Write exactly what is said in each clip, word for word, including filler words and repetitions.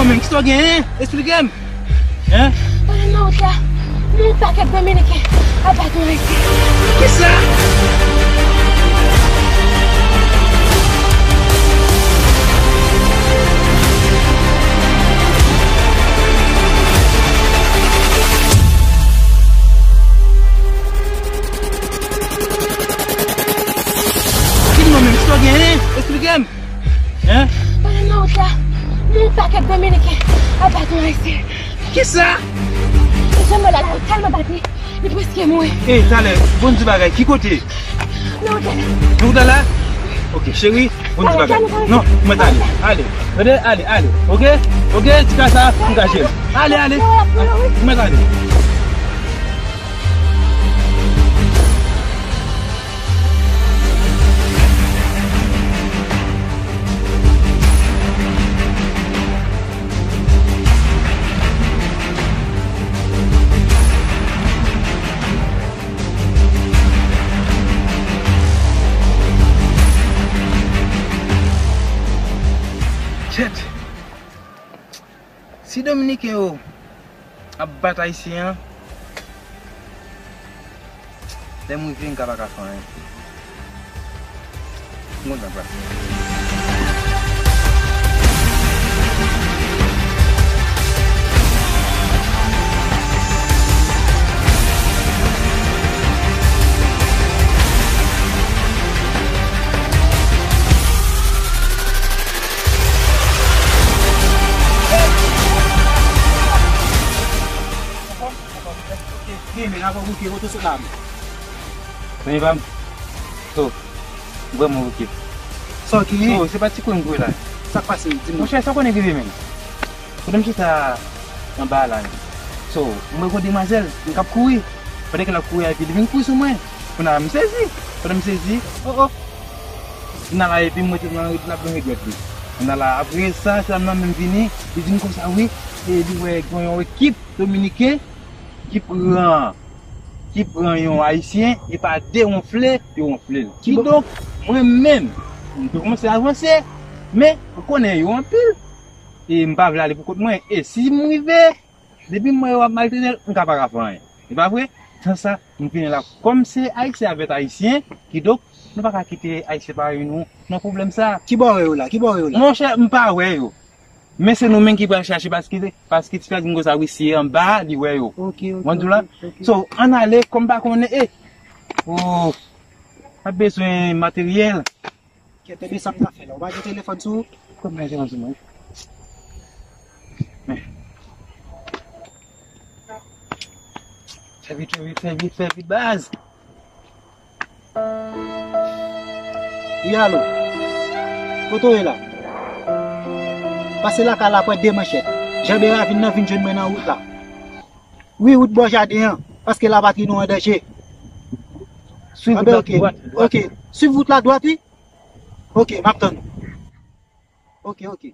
Mwen menm, kisa w genyen? Esplike m. Hein? Pandan m nan wout la, m wè yon pakèt Dominiken ap bat yon Ayisyen. Kisa? Ki mwen menm, kisa w genyen? Esplike m. Hein? Pandan m nan wout la, m wè yon pakèt Dominiken ap bat yon Ayisyen. Kisa? E jan m wè la, la tèlman bat li, li prèske mouri. Ey, talè, bon di bagay, ki kote? Nan wout la. Nan wout la? Ok, cheri, bon di bagay. Non, mwen ale. Ale. Tande, ale, ale. Ok? Ok, ti kaka, m ka jere. Ale, ale. Mwen ale. Kèt! Si Dominiken yo ap bat Ayisyen an, lè m rive, m ka pa ka fè anyen. M kontan pase. Zanmi pa m. So, vrèman okipe. Sa w genyen? So, se pa ti kou m kouye la. Sa k pase? Di m. Monchè, sa w konnen k rive menm? Pandan m chita anba a la, so, m wè gon demwazèl, m k ap kouri. Pandan ke l ap kouri a, epi li vin kouri sou mwen. Kounye a, m sezi. Pandan m sezi, o, o. Kounye a la, epi m rete nan, l ap nan regrèt li. Kounye a la, apre sa, se la m nan menm vini, li di m konsa, wi, e li wè gen yon ekip dominiken ki pran, ki pran yon Ayisyen, e pa de wonfle, yo wonfle l. Kidonk, mwen menm, m te kòmanse avanse, men, ou konnen yo anpil, e m pa vle ale pou kont mwen, e si m rive, depi m wè yo ap maltrete l, m ka pa ka fè anyen. E pa vre? Nan sans sa, m vini la, kòm se Ayisyen avèk Ayisyen, kidonk, nou pa ka kite Ayisyen parèy nou nan pwoblèm sa. Kibò w wè yo la? Kibò w wè yo la? Monchè, m pa wè yo. Men se nou menm ki pral chache, paske, paske ti frè di m konsa, wi, si e anba, li wè yo. Ok, ok, ok, ok. Mwen di w la. So, ann ale, kòm pa konnen, e. Oh, m ap bezwen materyèl. Kèt, ebyen, sa m ka fè la? Ou pa gen telefòn sou ou? Kòm pa gen telefòn sou mwen. Men. Fè vit, fè vit, fè vit, fè vit, baz. Wi, alo. Kote w ye la? Pase lakay la, pran de manchèt. Janbe ravin nan, vin jwenn mwen nan wout la. Wi, wout bò jaden an, paske lapatri nou an danje. Swiv wout la dwat, dwat. Ok. Swiv wout la dwat, wi. Ok, m ap tann ou. Ok, ok.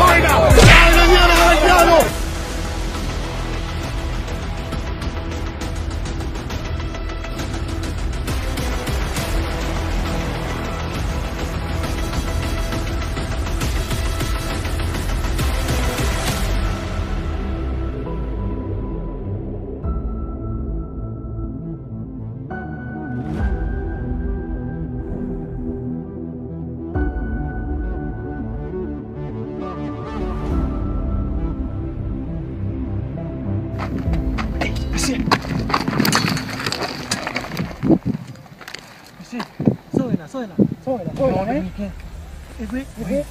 vaina! ¡Dale, nene, dale, piano! Mesye! Mesye! Sa w wè la? Sa w wè la? Sa w wè la? Sa w wè la, men? Epi, epi,